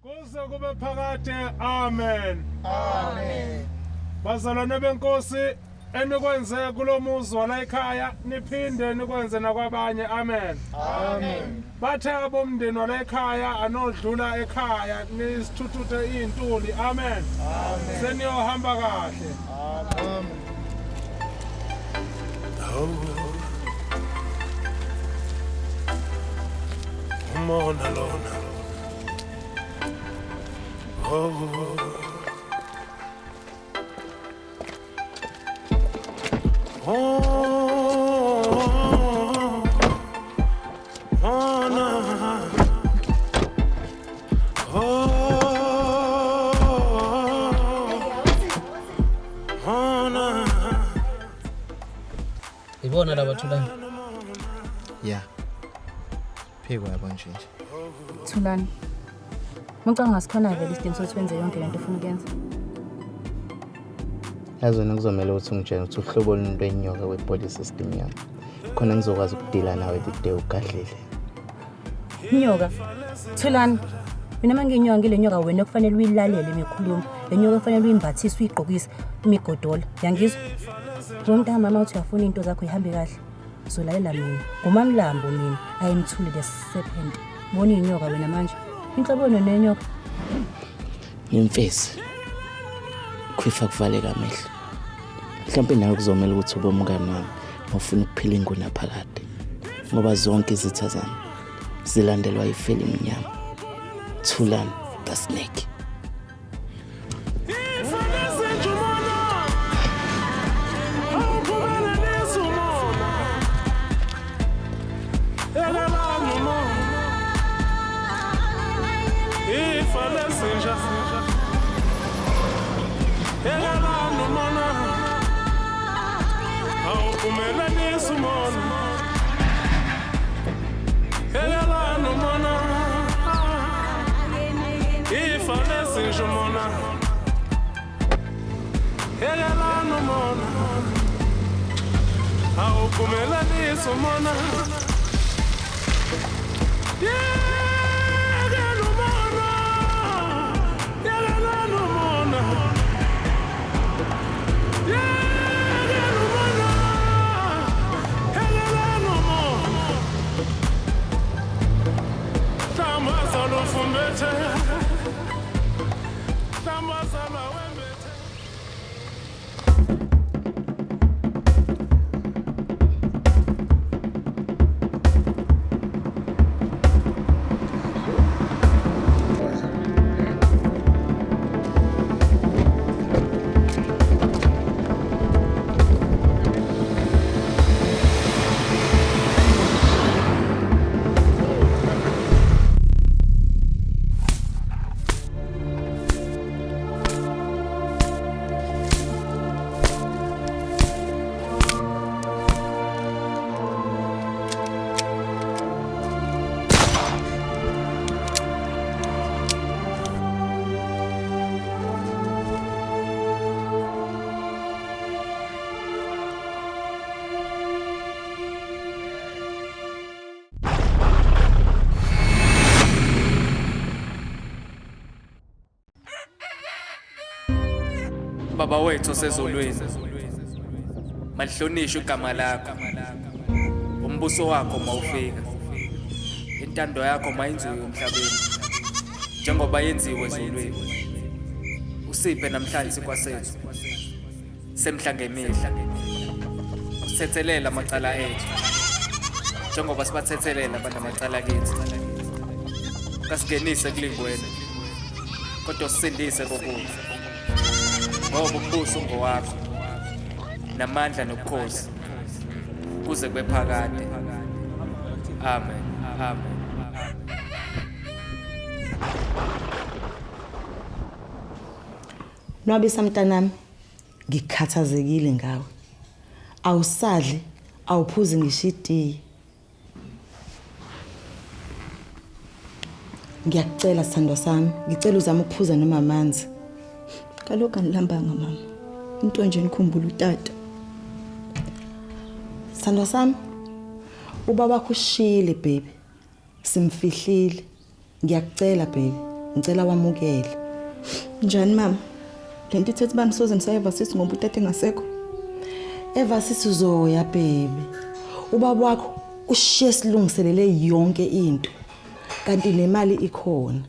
Kuze kube phakade. Amen. Amen. Bazalwane benkosi enikwenze kulomuzi wala ekhaya niphinde nikwenze nakwabanye. Amen. Amen. Bathe abomndeni wala ekhaya anodlula ekhaya nisithuthuthe izintuli. Amen. Amen. Seniyohamba kahle. Amen. Oh. Umona lona. Oh. Oh. Oh, no. Oh. Oh, no. Ibona laba Thulani. Yeah. Phekwa yabo nje nje. Thulani. Ngicanga sikhona vele isidingo sokuthi wenze yonke lento ofuna ukuyenza. Yazi wena kuzomele ukuthi ungitshele ukuthi uhlobo luni lwenyoka we-body system yami. Khona ngizokwazi ukudila nawe the day ugadlile. Inyoka. Thulani. Mina manginyoka ngile nyoka wena kufanele uyilalele imikhulumo. Le nyoka kufanele uyimbathise uyigqokise imigodola. Yangizwa? Womntaka mama uthi uyafuna into zakho ihambe kahle. Zolalela mina. Ngumamlambo mina. I am Thuli the serpent. Bona inyoka wena manje. Inhlobo nenyoka. Ngimfesi. Khwifa kuvaleka amehlo. Mhlawumbe nawe kuzomela ukuthi ube umngani wami mawufuna ukuphila ingunaphakade. Ngoba zonke izitha zami zilandelwa ifeli emnyama. Thulani the snake. Baba wethu osezulwini, malihlonishwe igama lakho, umbuso wakho mawufika, intando yakho mayenziwe emhlabeni njengoba yenziwe ezulwini. Usiphe namhlanje isinkwa sethu semihla ngemihla, usithethelele amacala ethu njengoba sibathethelela abanamacala kithi, kasingenise ekulingweni kodwa usisindise kokubi, ngoba umbuso ungowakho namandla nobukhosi kuze kube phakade. Amen. Amen. Nwabisa mntanami, ngikhathazekile ngawe. Awusadli, awuphuzi ngisho itiye. Ngiyakucela sithandwa sami, ngicela uzame ukuphuza noma amanzi. Kaloku anilambanga mama. Into nje nikhumbula utata. Sithandwa sami, ubaba wakho ushile baby. Simfihlile. Ngiyakucela baby, Ngicela wamukele. Njani mama? Lento ithethe bani soze ngisayeva sisi ngoba utata engasekho. Eva sisi uzoya baby. Ubaba wakho ushiye silungiselele yonke into. Kanti nemali ikhona.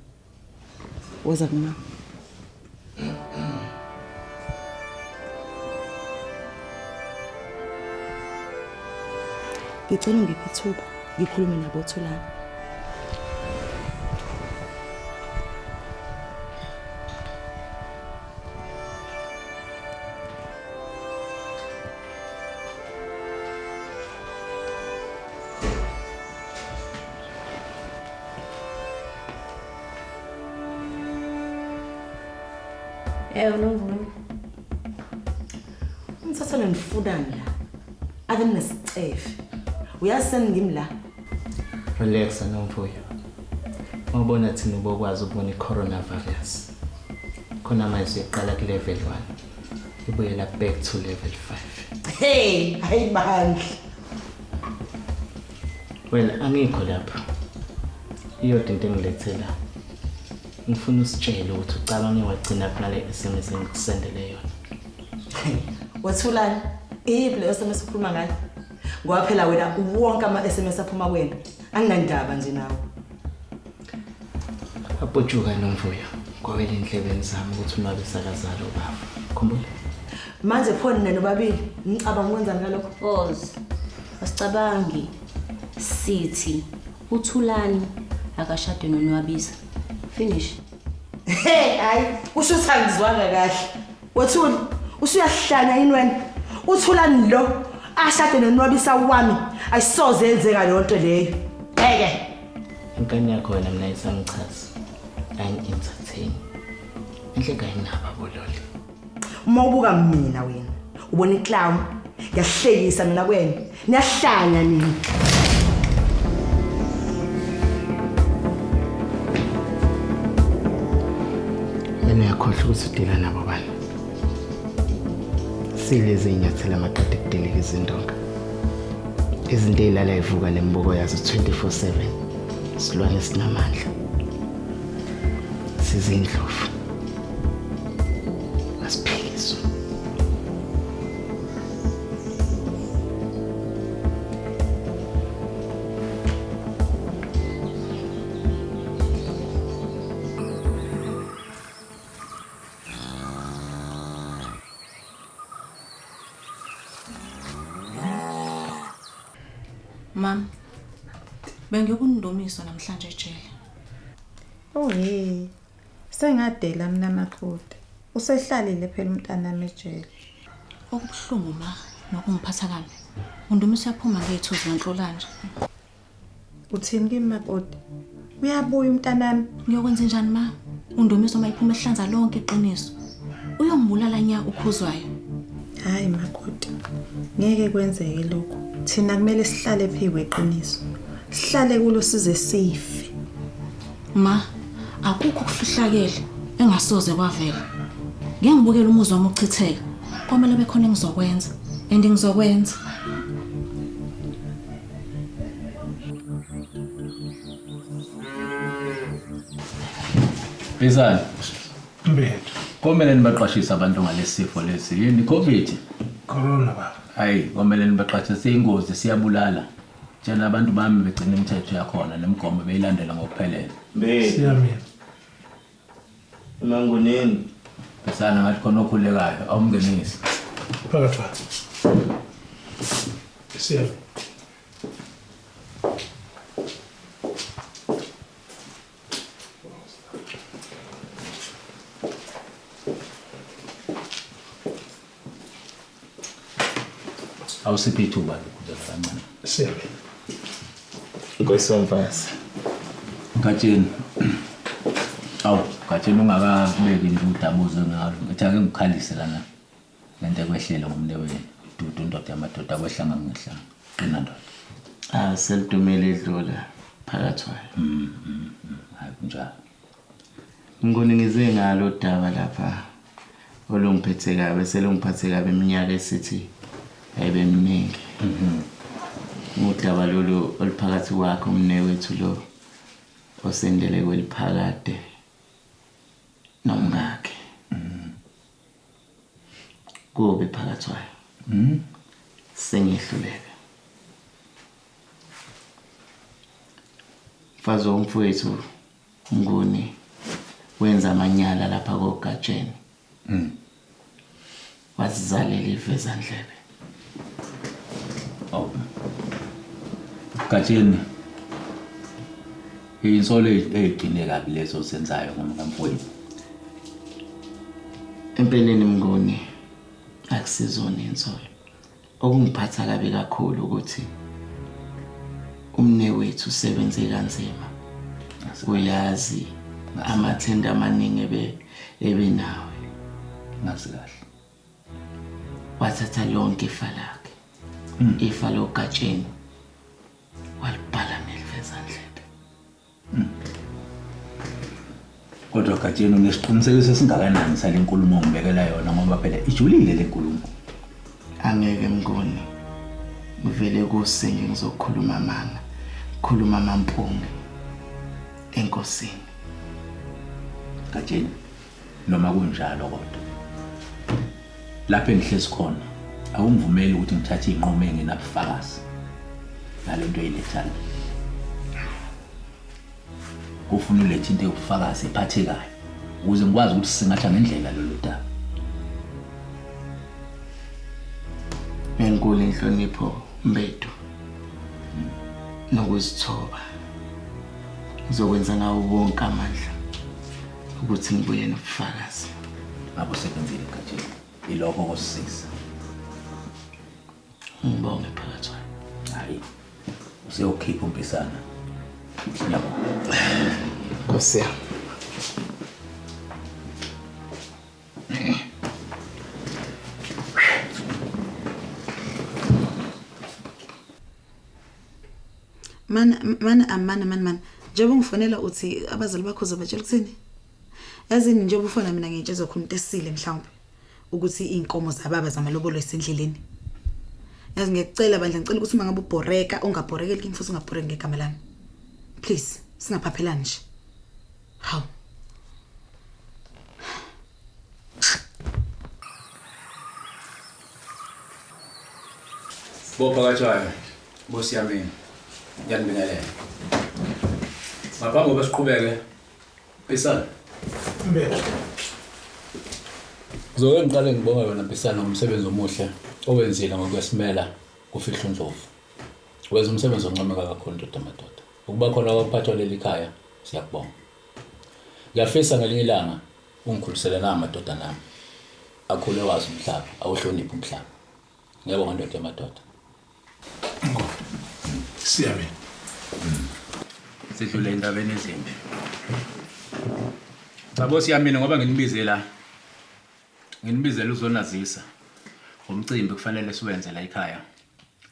Woza kuma. Ngicela ungiphe ithuba ngikhulume nabo Thulani. Ewe Nomvuyo. Umthathelo nifunani la? Ave ninesicefe. Uyazi ngimi la. Relax Nomvuyo. Mawubona thina ubokwazi ukubona i-coronavirus. Khona manje iqala ku level 1. Ibuyela back to level 5. Hey, hayi bandla. Well, angikho lapha. Iyodwa into engilethela. Ngifuna usitshele ukuthi ucabange wagcina kunale SMS engikusendele yona. Wathulani, iyiphi le SMS ukhuluma ngayo? Ngoba phela wena wonke ama SMS aphuma kuwena. Anginandaba nje nawe. Apotshuka Nomvuyo, kwawela endlebeni zami ukuthi unwabisakazalo ubaba. Khumbula. Manje pho nina nobabili nicabanga ukwenzani ngalokho? Pause. Asicabangi. Sithi uThulani akashade noNwabisa. Finish. Hey, hayi, usho ukuthi angizwanga kahle. Wathuli, usuyahlanya yini wena? uThulani lo ashade noNwabisa wami. Ayisoze yenzeka leyo nto leyo. Ngeke. Inkani yakho wena mina isangichaza. Angi-entertain. Enhle kayinaba bolole. Uma ubuka mina wena, ubona iclown. Ngiyahlekisa mina kuwena. Niyahlanya nina. Wena uyakhohlwa ukuthi udila nabo bani. Silezi inyathela amaqede kudeleka izindonga. Izinto ezilala ivuka nembuko yazo 24/7. Silwane sinamandla. Sizindlovu. Asiphikiswe. Mam, bengiyokundumiso namhlanje ejele. Oh hey. Sengadela mina makoti. Usehlalile phela umntanami ejele. Okubuhlungu ma nokungiphatha kabi. Undumiso yaphuma ngethu zenhlolanje. Uthini kimi makoti? Uyabuya umntanami. Ngiyokwenza njani ma? Undumiso mayiphuma ehlanza lonke iqiniso. Uyongibulala nya ukhuzwayo. Hayi makoti. Ngeke kwenzeke lokho. Thina kumele sihlale phikwe iqiniso. Sihlale kulo size sife. Ma, akukho kufihlakele engasoze kwavela. Ngeke ngibukele umuzi wami uchitheka. Komele bekhona engizokwenza. And ngizokwenza. Bizani. Mbethu. Komele nibaqashise abantu ngalesifo lesi. Yini COVID? Corona baba. Hayi, komele nibaqashise ingozi siyabulala. Tshela abantu bami begcina imithetho yakhona nemigomo beyilandela ngokuphelele. Siyamina. Manguneni. Besana ngathi khona okhulekayo awumngenisi. Phakathi. Siyamina. Awusiphi ithuba lokudla kancane. Siyamina. Nkosi wamfasi. Gatsheni. Awu, Gatsheni ungakabeki nje udabuzo ngalo. Ngithi ake ngikhalise lana. Lento ekwehlela ngomnewenu. Dudu indoda yamadoda kwehlanga ngehlanga. Qina ndoda. Ah, selidumele idlula phakathi kwayo. Hayi kunjalo. Ngikoni ngize ngalo daba lapha. Olungiphethe kabi, selungiphathe kabi iminyaka esithi ayibe miningi. Udaba lolu oluphakathi kwakho umnewethu lo osendele kweliphakade Nomkakhe. Kubi phakathi kwayo. Sengihluleka. Mfazi womfowethu Mnguni wenza amanyala lapha koGatsheni. Wasizalela ivezandlebe. Oh. Gatsheni. Insolo eyigcine kabi lezo ozenzayo ngomkamfowethu. Empeleni Mnguni akusizona insolo. Okungiphatha kabi kakhulu ukuthi umnewethu usebenze kanzima. Uyazi amathenda amaningi ebenawe. Ngazi kahle. Wathatha lonke ifa lakhe. Ifa loGatsheni walibhala ngelivezandlebe. Kodwa Gatsheni unesiqinisekiso esingakanani sale nkulumo ongibekela yona ngoba phela ijulile le nkulumo. Angeke Mnguni. Ngivele kuse nje ngizokhuluma amanga. Khuluma amampunge enkosini. Gatsheni noma kunjalo kodwa lapha engihlezi khona awungivumeli ukuthi ngithathe inqumo engenabufakazi nalento oyilethayo. Kufuna ulethe into yobufakazi ephathekayo ukuze ngikwazi ukuthi singatha ngendlela lolu daba. Ngenkulu inhlonipho Mbedu nokuzithoba ngizokwenza ngawo wonke amandla ukuthi ngibuye nobufakazi. Ngabe usebenzile Gatsheni, ilokho kosisiza. Ngibonge phakathi. Hayi, useyokhipha umpisana. Ngiyabonga. Nkosi yami. Mana amana man man. Njengoba ungifonela uthi abazali bakho uzobatshela ukuthini? Yazini njengoba ufona mina ngiyitshezwa khona into esile mhlawumbe ukuthi inkomo zababa zamalobolo esendleleni. Yazi ngiyacela bandla ngicela ukuthi uma ngabe ubhoreka ungabhorekeli kimi futhi ungabhoreki ngegama lami. Please singaphaphelani nje. Hawu. Bophakathwayo, Bosiyamini, ngiyanibingelela. Ngaphambi kokuba siqhubeke, Mpisana. Mbethu. Ngizoke ngiqale ngibonge wena Mpisana ngomsebenzi omuhle owenzile ngokwesimela kuFihla uNdlovu. Wenza umsebenzi oncomeka kakhulu ndoda madoda. Ukuba khona kwakuphathwa leli khaya, siyakubonga. Ngiyafisa ngelinye ilanga ungikhulisele na amadodana ami. Akhule wazi umhlaba, awuhloniphe umhlaba. Ngiyabonga ndoda yamadoda. Siyabona. Sidlule indabeni ezimbi. Cha bosi yami ngoba nginibize la. Nginibizela uzonazisa ngomcimbi kufanele siwenze la ekhaya.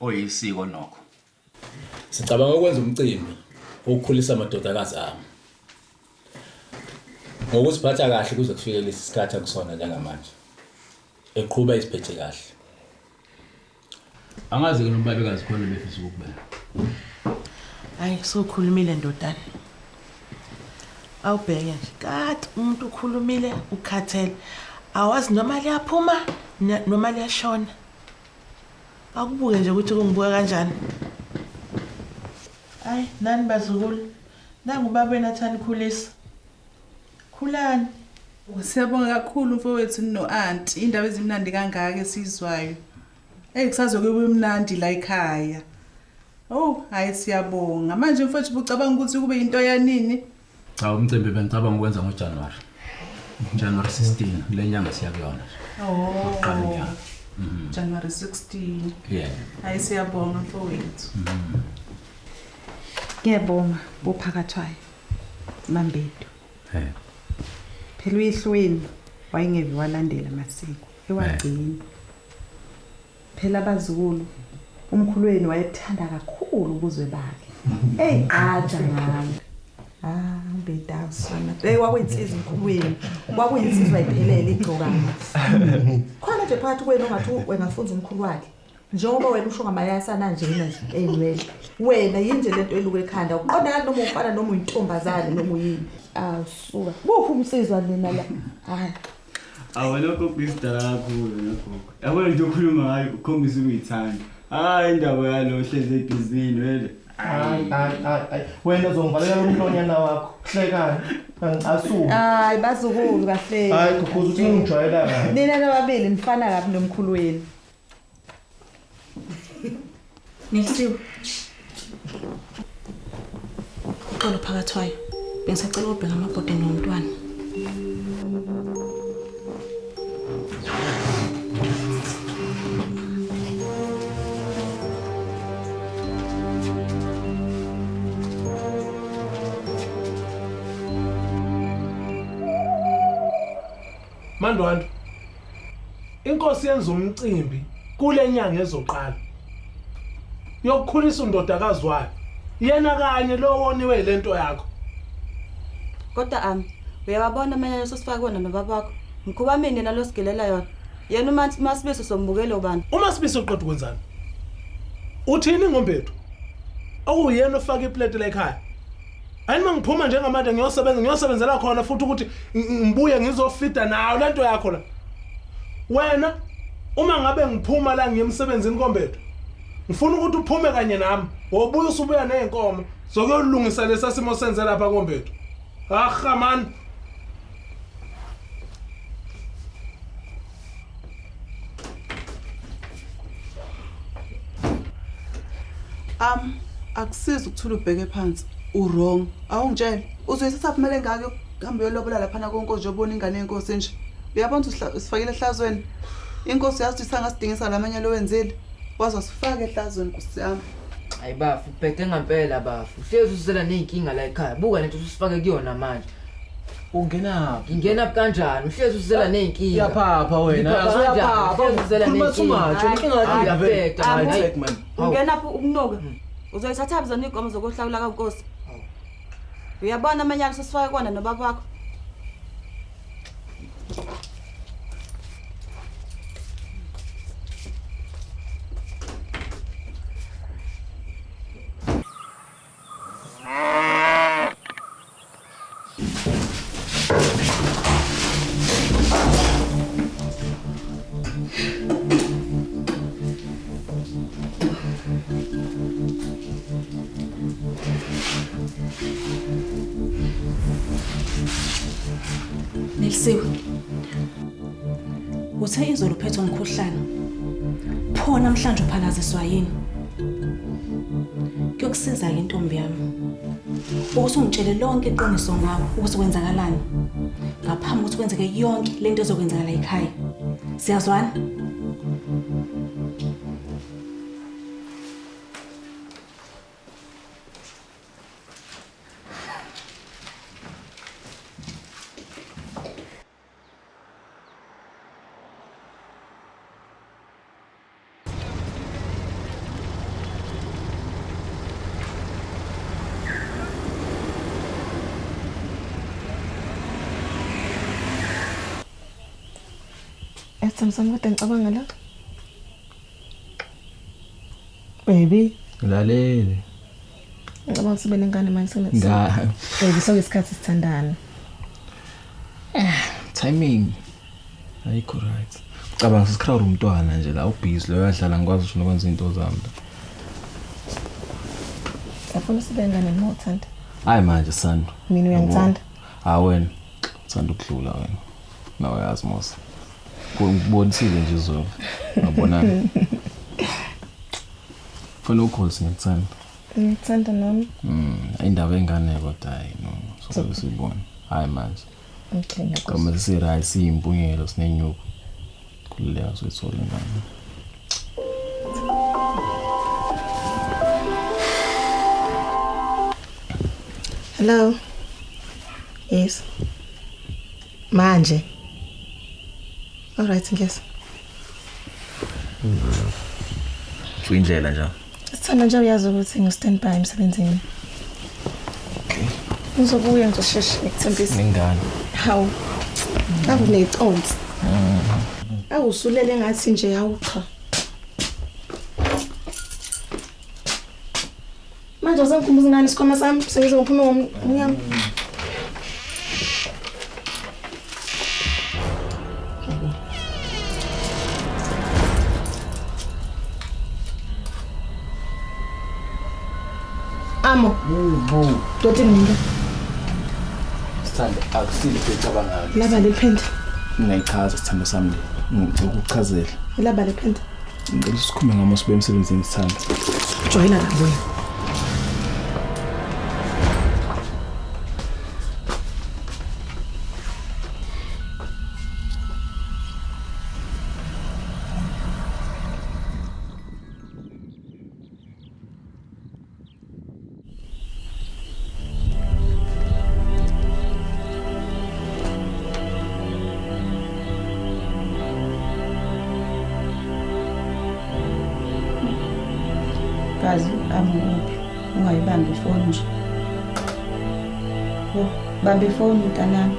Oyisiko nokho. Sicabanga ukwenza umcimbi wokukhulisa amadodakazi ami. Ngokuziphatha kahle kuze kufike lesi sikhathi akusona njengamanje. Eqhuba isiphethe kahle. Angazi ke noma babekazi khona befisa ukubeka. Hayi sokhulumile ndodana. Awubheke nje kade umuntu ukhulumile ukhathele. Awazi noma liyaphuma noma liyashona. Akubuke nje ukuthi kungibuka kanjani. Hayi nani bazukulu. Nangu baba wenu athi anikhulisa. Khulani. Siyabonga kakhulu mfowethu no-anti indaba ezimnandi kangaka esizwayo. Ey kusazoke kube mnandi la ekhaya. Oh, hayi siyabonga. Manje mfowethu bucabanga ukuthi kube into yanini? Cha umcimbi bengicabanga ukwenza ngoJanuary. January 16 kule nyanga siya kuyona. Oh. Uqala unyaka. January 16. Yeah. Hayi siyabonga mfowethu. Ngiyabonga bophakathwayo. Mambedu. Eh. Phela uyihlweni wayengeve walandela amasiko ewagcina. Phela abazukulu umkhulu wenu wayethanda kakhulu ubuzwe bakhe. Ey aja ngami. Ah, mbedawusana. Hey kwakuyinsizwa umkhulu wenu. Kwakuyinsizwa iphelele igcokama. Khona nje phakathi kwenu ongathi wena funza umkhulu wakhe. Njengoba wena usho ngamayasana njena nje eyinwele. Wena yinje lento eluka ekhanda. Uqonda kanti noma ufana noma uyintombazane noma uyini. Awusuka. Buphi umsizwa nina la? Hayi. Awu lokho kuyisidala kakhulu nogogo. Yabona nje ukhuluma ngayo ukhombisa ukuyithanda. Hayi indaba yalo hlezi ebhizinini wele. Hayi hayi hayi. Wena uzongivalela umlonyana wakho. Hlekani. Angicasuki. Hayi bazukulu kahle. Hayi gogo uthi ungijwayela kabi. Nina nababili nifana kabi nomkhulu wenu. Nelisiwe. Uxolo phakathi wayo. Bengisacela ukubheka amabhodi nomntwana. Mandwandwe. Inkosi yenza umcimbi kule nyanga ezoqala. Yokukhulisa undodakazi wayo. Yena kanye lo woniwe lento yakho. Kodwa ami, uyababona mina sosifaka kona nobaba wakho. Mkhuba mina nalo sigelela yona. Yena uma Masibiso sombukele ubani? Uma Sibiso uqeda ukwenzani? Uthini ngombethu? Okuyena ofaka iplate la ekhaya. Hayi mangiphuma njengamanje ngiyosebenza ngiyosebenzela khona futhi ukuthi ngibuye ngizofida nayo lento yakho la. Wena uma ngabe ngiphuma la ngiye emsebenzini kombethu ngifuna ukuthi uphume kanye nami wobuya usubuya nezinkomo zokuyolungisa lesa simo senze lapha kombethu. Aha man. Akusizi ukuthula ubheke phansi. Uwrong. Awungitshele. Uzoyithatha kumele ngake uhambe uyolobola lapha na konkosi nje ubona ingane yenkosi nje. Uyabona ukuthi usifakile ehlazweni. Inkosi yazi ukuthi sangasidingisa lamanye lowenzile. Waze sifake ehlazweni Nkosi yami. Hayi bafu, ubhede ngempela bafu. Hlezi usizela nezinkinga la ekhaya. Buka lento usifake kuyona manje. Ungenaphi? Ingenaphi kanjani? Uhlezi usizela nezinkinga. Uyaphapha wena. Uyaphapha. Khuluma too much. Inkinga yakho iyabheda. Hayi man. Ungenaphi ukunuka? Uzoyithatha zona inkomo zokuhlawula kaNkosi. Uyabona amanyala sesifake kona nobaba wakho. Nelisiwe. Uthe izolo uphethwe umkhuhlane. Pho namhlanje uphalaziswa yini? Kuyokusiza ke intombi yami. Ukuthi ungitshele lonke iqiniso ngawe ukuthi kwenzakalani. Ngaphambi ukuthi kwenzeke yonke lento ezokwenzakala ekhaya. Siyazwana? Samsam kodwa ngicabanga la. Baby, Ngilalele. ngicabanga sibe nengane manje senginathi. Nga Baby, sonke isikhathi sithandana. timing ayikho right. Cabanga sisicrowd umntwana nje la ubusy lo uyadlala ngikwazi ngisho nokwenza izinto zami. Ngifuna sibe nengane noma uthanda. Hayi manje Sandra. Mina uyangithanda. Ha wena. Uthanda ukudlula wena. Nawe yazi mos. Kubonisile nje izolo. Ngabonana. Funa ukhosi ngikuthanda. Ngikuthanda nami. Indaba engane kodwa hayi no. Sobe sibone. Hayi manje. Okay, ngiyakuzwa. Kama sisi-right siyimpunyelo sinenyuku. Khululeka soyithola ingane. Hello. Yes. Manje. All right, ngiyeza. Kuyindlela nje. Sithanda nje uyazi ukuthi ngi stand by emsebenzini. Okay. Ngizobuya ngizosheshe ngikuthembisa. Nengane. Hawu. Akuneconsi. Awusulele ngathi nje hawu cha. Manje uzangikhumbuza ngani isikhwama sami? Sengize ngiphume ngomnyama. Amo. Bu. Doti mina. Sithando akusile into ecabangayo. Laba le phenti. Ngiyayichaza sithando sami le. Ngicela ukuchazela. Laba le phenti. Ngicela usikhume ngamo sibuye emsebenzini sithando. Joyina la wena. Kazi amukuphi ungayibambi ifoni nje. Oh, bamba ifoni mntanami.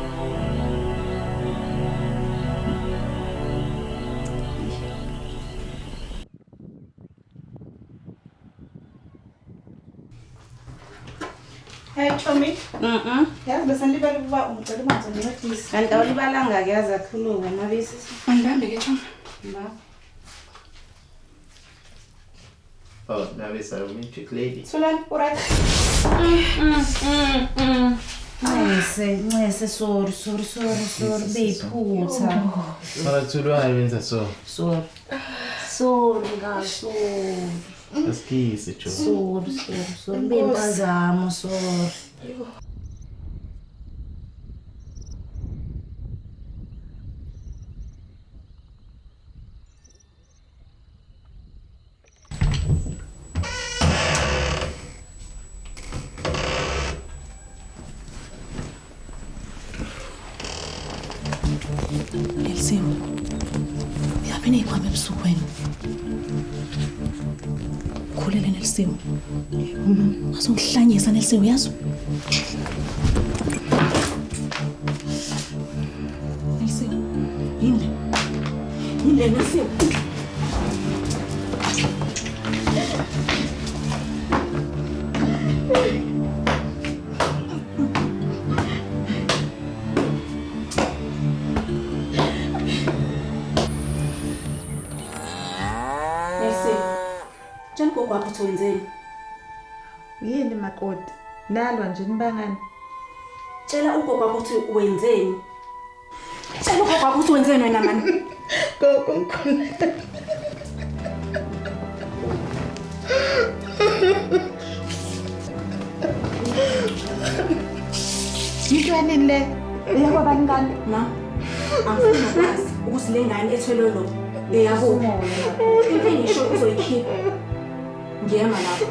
Hey Chomi. Yazi bese nilibala ukuba ungicela uma ngizondincedisa. Kanti awulibalanga ke yazi akhuluma mabisi. Angibambe ke Chomi. Ba. Oh, now it's a romantic lady. Thulani, uright? Ncese, sorry, sorry, sorry, sorry, beyiphutha. Mara Thulani wenza so. Sorry. Sorry, nga sorry. Asikise Jo. Sorry, sorry, sorry. Bempazamo, sorry. Nelisiwe, uyaphi ney'khwama ebusuku wena? Ukhulele Nelisiwe. Ungazongihlanyisa Nelisiwe, uyazi? Nelisiwe, yini le? Yini le Nelisiwe? Tshela ugogo wakho ukuthi wenzeni. Yini makoti? Nalwa nje nibangani? Tshela ugogo wakho ukuthi wenzeni. Tshela ugogo wakho ukuthi wenzeni wena mani. Gogo ngikhona. Yinto yanini le? Eyakwabani ngane? Ma, angifuni nokwazi ukuthi le ngane ethwelwe lo eyakuphi. Into engisho uzoyikhipha. Ngiyema lapho.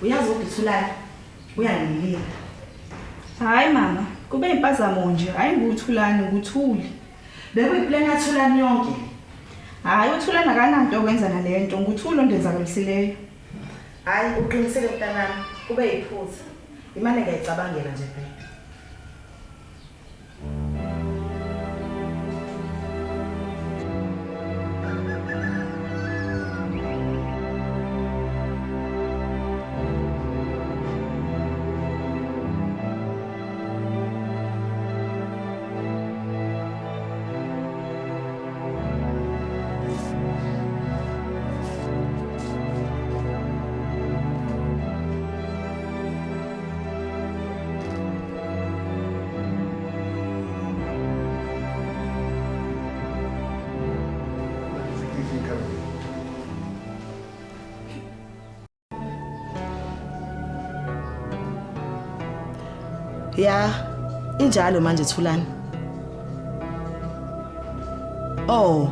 Uyazi ukuthi Thulani uyangilinda. Hayi mama, kube impazamo nje, hayi nguThulani nguThuli. Bekuyiplan yaThulani yonke. Hayi uThulani akananto okwenza nalento, nguThuli ondenzakalisileyo. Hayi uqinisele mntanami, kube yiphutha. Imane ngiyayicabangela nje phela. Ya, injalo manje Thulani. Oh.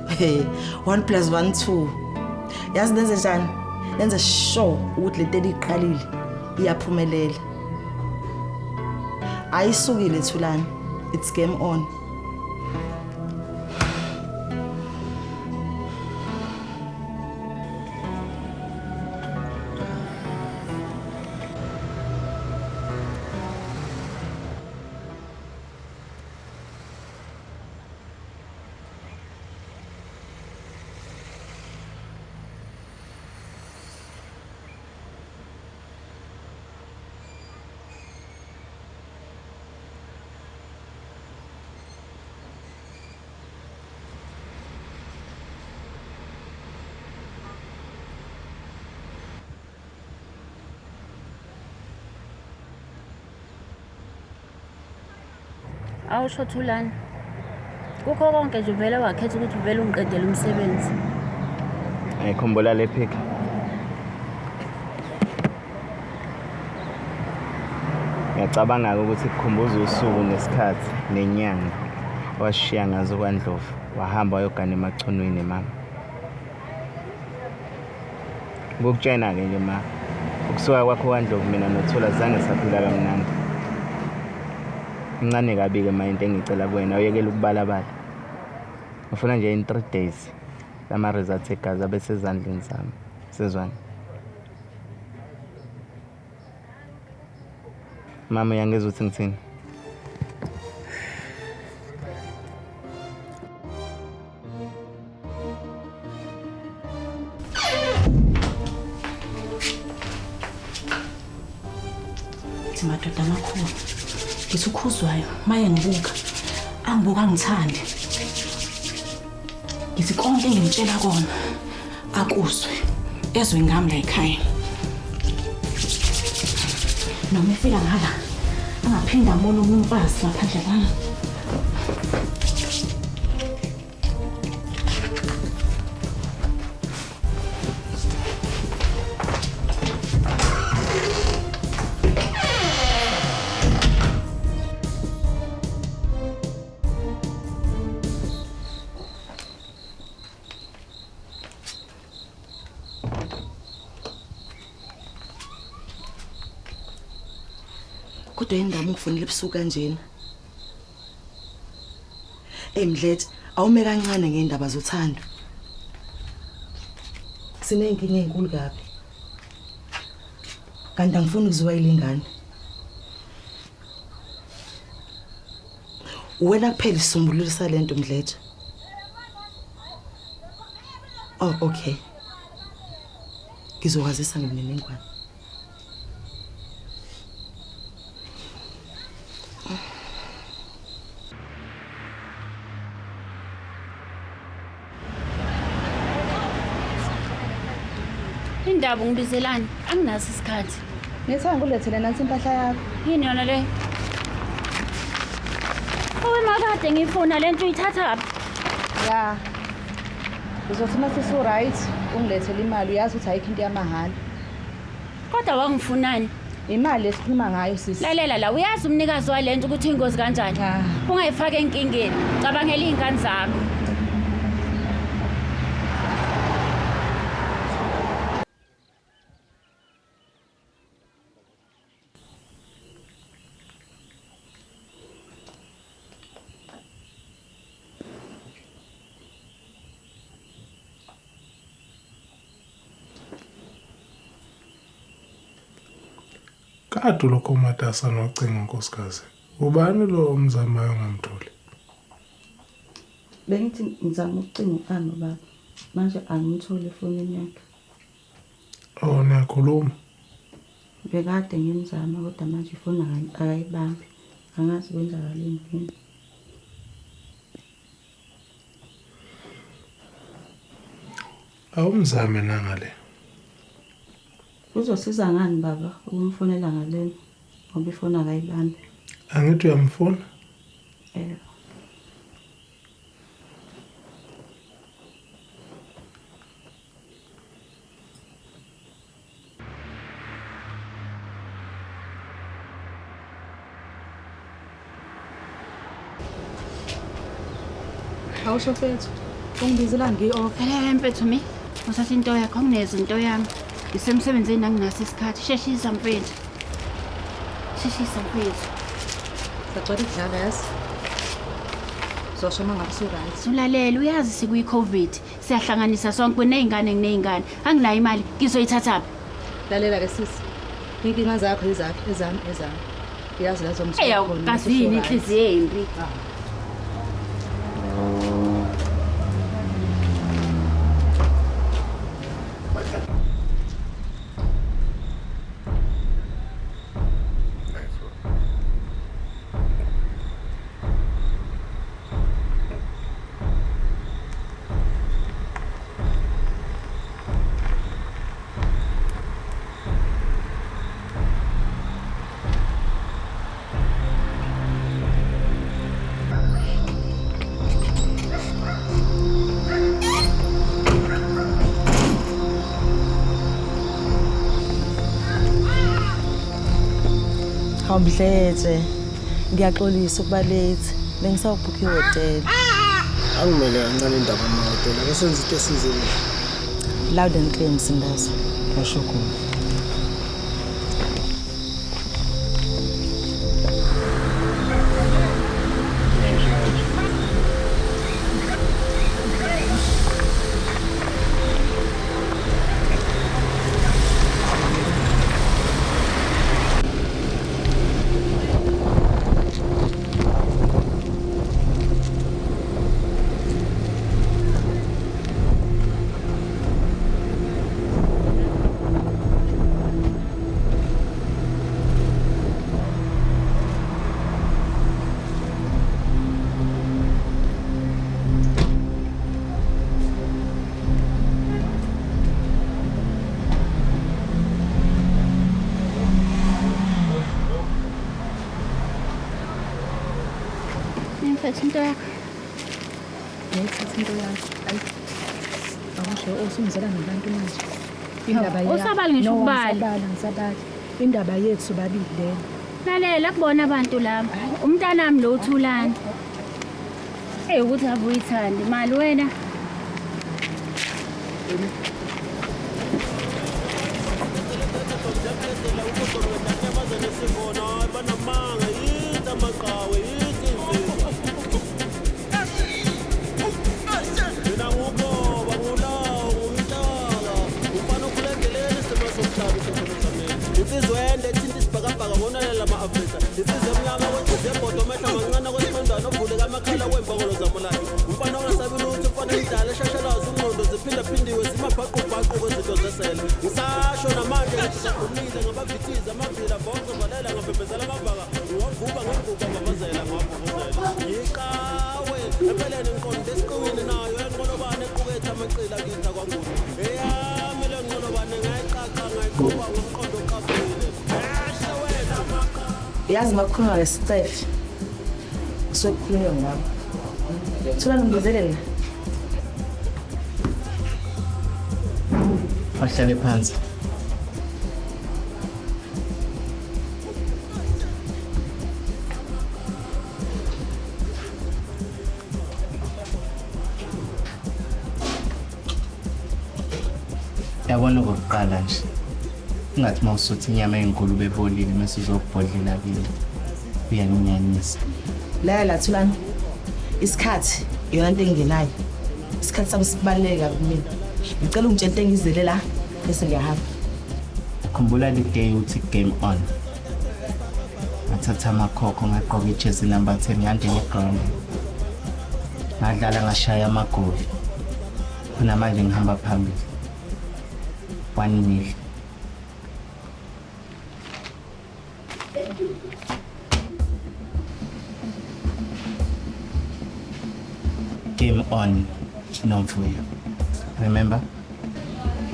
Hey, 1 + 1 2. Yazi nenze njani? Nenze sure ukuthi lento eliqalile iyaphumelela. Ayisukile Thulani. It's game on. Awusho Thulani. Kukho konke nje uvele wakhetha ukuthi uvele ungiqedele umsebenzi. Ngikhumbula le pic. Ngiyacabanga ukuthi kukhumbuza usuku nesikhathi nenyanga washiya ngazo kwaNdlovu wahamba wayogana emachunwini mama. Ngokutshena ke nje ma, ukusuka kwakho kwaNdlovu mina noThula zange saphila kamnandi. Incane kabi ke ma into engicela kuwena uyekele ukubalabala. Ngifuna nje in 3 days lama results egazi abe sezandleni zami. Sizwana. Mama uyangizwa ukuthi ngithini? Ngithi madoda amakhulu, ngithi ukhuzwayo maye ngibuka, angibuka angithandi. Ngithi konke engimtshela kona akuzwe, ezwe ngami la ekhaya. Noma efika ngala angaphinda ambone omunye umfazi ngaphandle kwami. Kodwa yini ungifonela ebusuku kanjena? Ey Mdletshe, awume kancane ngeindaba zothando. Sinenkinga enkulu kabi. Kanti angifuni ukuziwa ilingane. Wena kuphela isisombululo salento Mdletshe. Oh okay. Ngizokwazisa ngemininingwane. Indaba ungibizelani? Anginaso isikhathi. Ngithe ngilethele nansi impahla yakho. Yini yona le? Owe makade ngifuna lento uyithathaphi? Ya. Uzothi mase su right ungilethele imali, uyazi ukuthi ayikho into yamahhala. Kodwa wangifunani? Imali esikhuluma ngayo sisi. Lalela la, uyazi umnikazi walento ukuthi ingozi kanjani. Ungayifaka enkingeni. Cabangela izingane zakho. Kade lokho umatasa nocingo nkosikazi. Ubani lo omzamayo ongamtholi? Bengithi ngizama ukucinga u-Ano baba. Manje angimtholi efonini yakhe. Oh, niyakhuluma? Bekade ngimzama kodwa manje ifoni akayibambi. Angazi kwenzakaleni kimi. Awumzame nangale. Kuzosiza ngani baba ukumfonela ngalena ngoba ifoni akayibambi? Angithi uyamfuna? Yebo. Awusho mfethu, ungibizelani ngi-off? Lalela mfethu mi, uthatha into yakho anginezi into yami. Ngisemsebenzini anginaso isikhathi. Sheshisa mfethu. Sheshisa mfethu. Sacela ukudlala yazi. Uzosho uma ngabe usu-right. Sulalela, uyazi sikuyi-COVID. Siyahlanganisa sonke kuney'ngane nginey'ngane. Anginayo imali, ngizoyithathaphi? Lalela ke sisi. Inkinga zakho izakho, ezami ezami. Uyazi la zomthola Eyawu, khona. kazini inhliziyo embi. Hawu Mdletshe, ngiyaxolisa ukuba late. Bengisawubhukha ihhotela. Angimele kancane indaba amahhotela, ake senze into esizile. Loud and clear Msindazo. Basho khona. Ngiphethe into yakho. Ngiyithatha into yakho. Ayi. Awusho usungizela nabantu manje. Indaba yakho. Usabali ngisho ukubala. Ngisabala, ngisabali. Indaba yethu babili lena. Lalela kubona abantu laba. Umntanami lo uThulani. Hey ukuthi avuyithandi imali wena. Yazi makhuluma ngesicefe kusuke kukhulunywa ngami. Thulani ngibizele la. Ahlale phansi. Yabona okokuqala nje. Ungathi uma usutha inyama yengulube ebolile mase uzobhodlela kimi. Uyanginyanyisa. Lalela Thulani. Isikhathi iyona into engingenayo. Isikhathi sami sibaluleke kabi kumina. Ngicela ungitshele into engizele la bese ngiyahamba. Khumbula the day uthi game on. Ngathatha amakhokho ngagqoka ijezi number 10 ngangena eground. Ngadlala ngashaya amagoli. Khona manje ngihamba phambili. 1-0. Game on, Nomvuyo. Remember?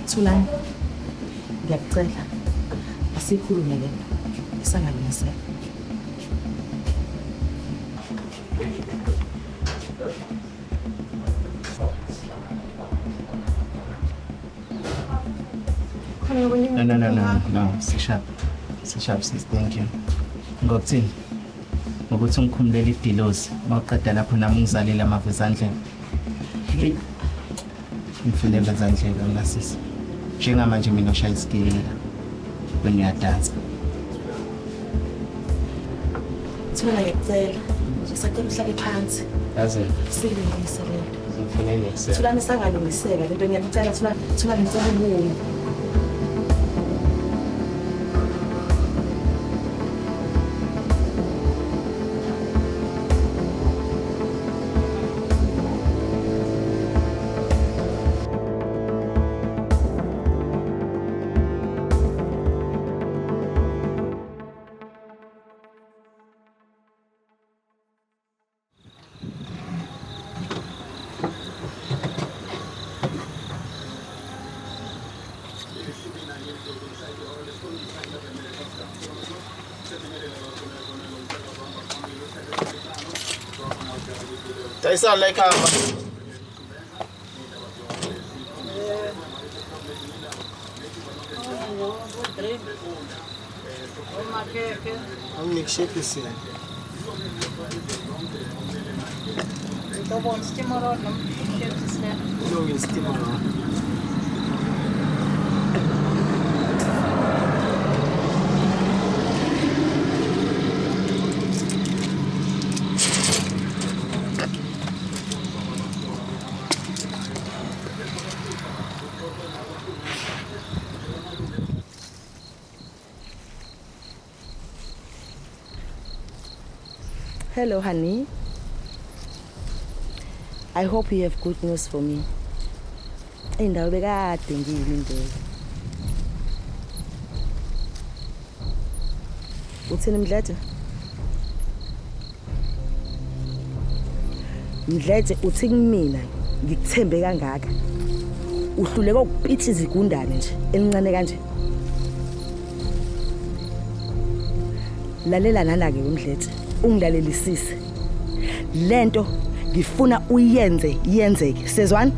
Thulani, ngiyakucela asikhulume le nto isangalungiseka. No. Sishap. Sishap sis, thank you. Ngokuthini? Ngokuthi ngikhumulele idilozi. Mawuqeda lapho nami ngizalele amavezandlebe. Ngifune vezandlebe mina sisi. Njengamanje mina ushaya isikili. Wena uyadansa. Thulani ngiyakucela. Ngisacela uhlale phansi. Yazi. Silungise le nto. Ngifune next. Thulani isangalungiseka le nto ngiyakucela Thulani. Thulani ngicela ubuye. Dayisani la ekhaya. Anginikushephisile. Ngibona steamer roll noma ushephisile. Kulungile steamer roll. Hello, honey. I hope you have good news for me. Indawo bekade ngiyilindele. Uthini Mdletshe? Mdletshe uthi kumina ngikuthembe kangaka. Uhluleka ukupithiza igundane nje elincane kanje. Lalela nana ke uMdletshe, ungilalelisise. Lento ngifuna uyenze yenzeke. Sezwana?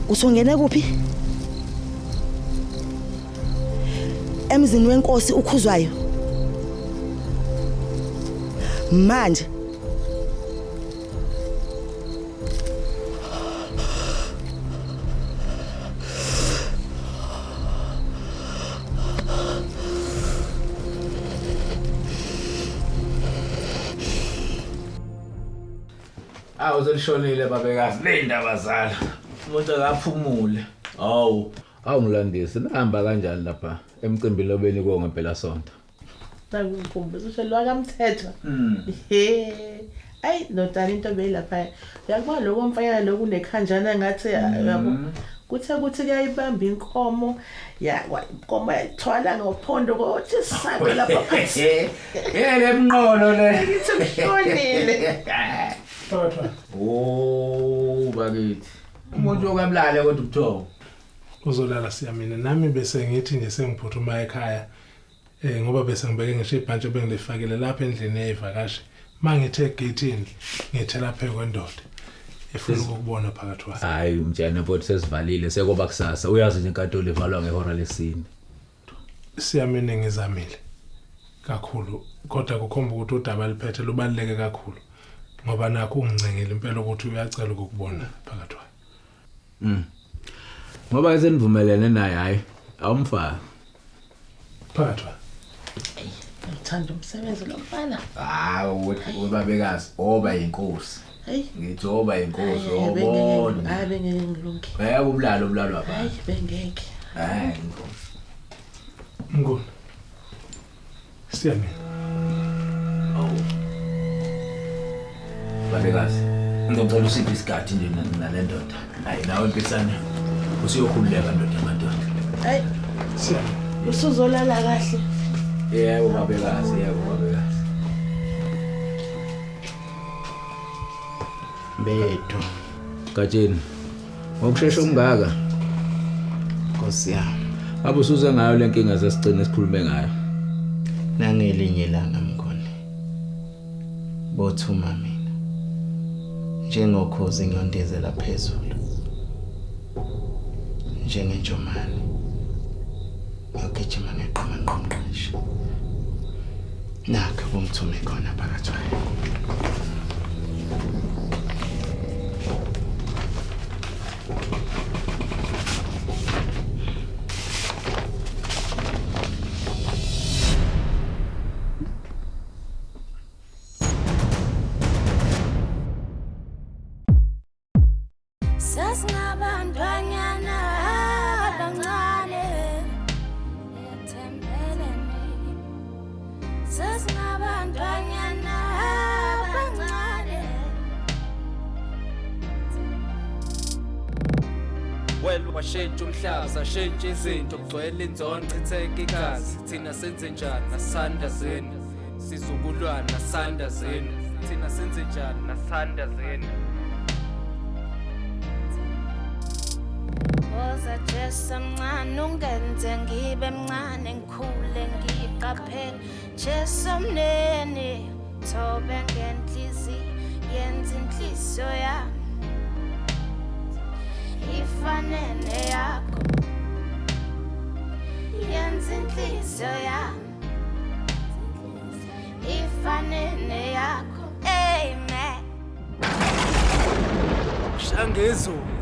Usongena kuphi? Emzini wenkosi ukhuzwayo. Manje Awu selishonile babekazi ley'ndaba zalo. Umuntu akaphumule. Hawu, awu mlandisi nahamba kanjani lapha emcimbini lobeni kuwo ngempela sonto. Nakukhumbuza usho lo kaMthetho. He. Ayi nodala into beyilapha. Uyakuba lokho mfanyana lokhu nekhanjana ngathi yabo. Kuthe kuthi kuyayibamba inkomo ya inkomo yayithwala ngophondo kothi sabe lapha phansi. Yele mnqolo le. Ngithi kushonile. Oh bakithi. Umuntu okamlale kodwa ubuthongo. Uzolala siyamina nami bese ngithi nje sengiphuthuma ekhaya ngoba bese ngibeke ngisho ibhantshi bengilifakile lapha endlini eyivakashi. Mangithe egate-ini ngithe lapha kwendoda efuna ukubona phakathi kwayo. Hayi umtshana mfowethu sesivalile sekoba kusasa. Uyazi nje inkantolo ivalwa ngehora lesine. Siyamina ngizamile kakhulu kodwa kukhomba ukuthi udaba liphethe lubaluleke kakhulu ngoba nakho ungincengile impela ukuthi uyacela ukukubona phakathi kwayo. Ngoba ke senivumelene naye hayi awumfaka. Phakathi kwayo. Ngithanda umsebenzi lo mfana. Hawu ubabekazi oba yinkosi. Hey. Ngithi oba yinkosi obona. Hayi bengeke ngilunge. Ngeke umlalo umlalo wabani. Hayi bengeke. Hayi inkosi. Ngona. Siyamina. Awu. Babekazi ngicela usiphe isikhathi nje nale ndoda. Hayi nawe mpisane usiyokhululeka ndoda madoda. Hayi. Siyamina. Usuzolala kahle. Yebo babekazi, yebo babekazi. Bethu. Gatsheni. Ngokushesha ungaka. Nkosi yami. Abe usuze ngayo lenkinga sesigcine sikhulume ngayo. Nangelinye ilanga mkhona. Bothuma mina. Njengokhozi ngiyondezela phezulu. Njengenjomani. Ngiyogijima ngeqhama ngqongqoshe. Nakho kumthume khona phakathi kwayo. Sasingabantwanyana abancane ethembeleni. Sasingabantwanyana abancane. Well washintsha umhlaba sashintsha izinto kugcwele inzondo chitheka igazi thina senze njani nasandazeni sizukulwana nasandazeni thina senze njani nasandazeni. Woza Jesu mncane ungenze ngibe mncane ngikhule ngiqaphele Jesu mnene thobe ngenhliziyo yenza inhliziyo yami ifane neyakho. Ngezulu.